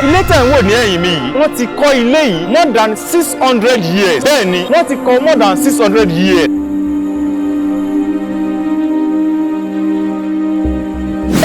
Ilé tẹ̀ ń wò ní ẹ̀yìn mi yìí, wọ́n ti kọ́ ilé yìí more than 600 years. Bẹ́ẹ̀ ni, wọ́n ti kọ́ more than 600 years.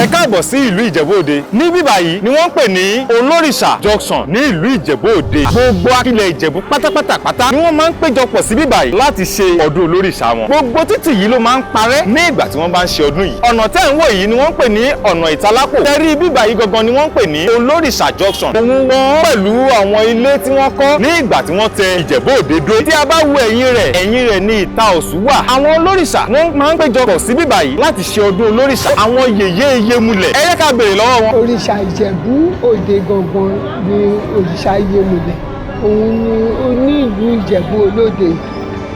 Ẹ káàbọ̀ sí ìlú Ìjẹ̀bú Òde. Ní bíbà yìí ni wọ́n ń pè ní Olórìṣà Junction ní ìlú Ìjẹ̀bú Òde. Gbogbo akilẹ̀ Ìjẹ̀bú pátápátápátá ni wọ́n máa ń péjọpọ̀ sí bíbà yìí láti ṣe ọdún Olórìṣà wọn. Gbogbo títì yìí ló máa ń parẹ́ ní ìgbà tí wọ́n bá ń ṣe ọdún yìí. Ọ̀nà tẹ́ ń wò yìí ni wọ́n ń pè ní ọ̀nà Ìtalápò. Tẹ́rí bíbà yìí gangan ni wọ́n ń pè ní Olórìṣà Junction. Òun wọ́n pẹ̀lú àwọn ilé tí wọ́n kọ́ ní ìgbà tí wọ́n tẹ Ìjẹ̀bú Òde dó. Tí a bá wo ẹ̀yìn rẹ̀, ẹ̀yìn rẹ̀ ní Ìta Òsù wà. Àwọn olórìṣà wọ́n máa ń péjọpọ̀ sí bíbà yìí láti ṣe ọdún Olórìṣà. Àwọn yèyé Iyemulẹ̀, ẹ yẹ ká béèrè lọ́wọ́ wọn. Òrìṣà Ìjẹ̀bú Òde gangan ni òrìṣà Iyemulẹ̀. Òun ni oní ìlú Ìjẹ̀bú Olóde.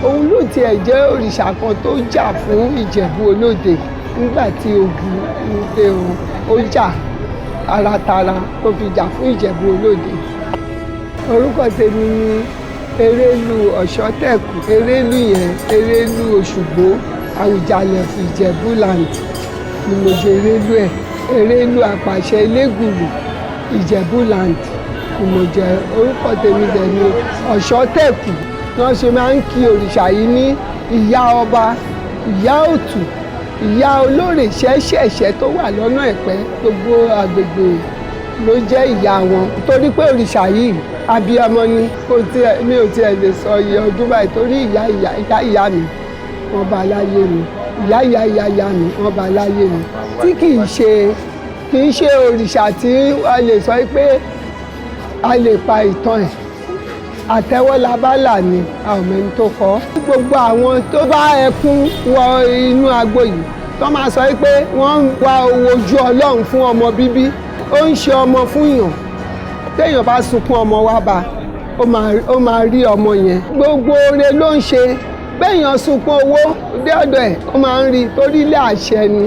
Òun ló tiẹ̀ jẹ́ òrìṣà kan tó jà fún Ìjẹ̀bú Olóde nígbà tí ogun dé o. Ó jà taratara tó fi jà fún Ìjẹ̀bú Olóde. Orúkọ tèmi ni Erelu Ọ̀ṣọ́tẹ̀kù. Erelu yẹn, Erelu Òṣùgbó, Àwùjalẹ̀ of Ìjẹ̀bú land ni mo jẹ Erelu ẹ̀. Erelu àpàṣẹ Elégùrù Ìjẹ̀bú land ni mo jẹ. Orúkọ tèmi dẹ̀ ni Ọ̀ṣọ́tẹ̀kù. Wọ́n ṣe máa ń kí òrìṣà yìí ní ìyá ọba, ìyá òtù, ìyá olóòrè ṣẹ́ṣẹ̀ṣẹ̀ tó wà lọ́nà Ẹ̀pẹ́. Gbogbo àgbègbè ló jẹ́ ìyá wọn torí pé òrìṣà yìí abiyamọ ni. Kò tiẹ̀, mi ò tiẹ̀ lè sọ iye ọdún báyìí torí ìyá ìyá ìyá ìyá mi, wọ́n bá láyé mi. Ìyá ìyá ìyá ìyá mi, wọ́n bá láyé mi. Tí kì í ṣe òrìṣà tí a lè sọ pé a lè pa ìtàn ẹ̀. Àtẹwọ́lábálà ni, a ò mẹ́ni tó kọ́. Gbogbo àwọn tó bá ẹkún wọ inú agbo yìí, tó máa sọ pé wọ́n ń wá owó ojú Ọlọ́run fún ọmọ bíbí, ó ń ṣe ọmọ fún yàn. Téèyàn bá sunkún ọmọ wá bá, ó máa rí ọmọ yẹn. Gbogbo oore ló ń ṣe. Béèyàn sunkún owó dé ọ̀dọ̀ ẹ̀, ó máa ń rí torí ilé àṣẹ ni.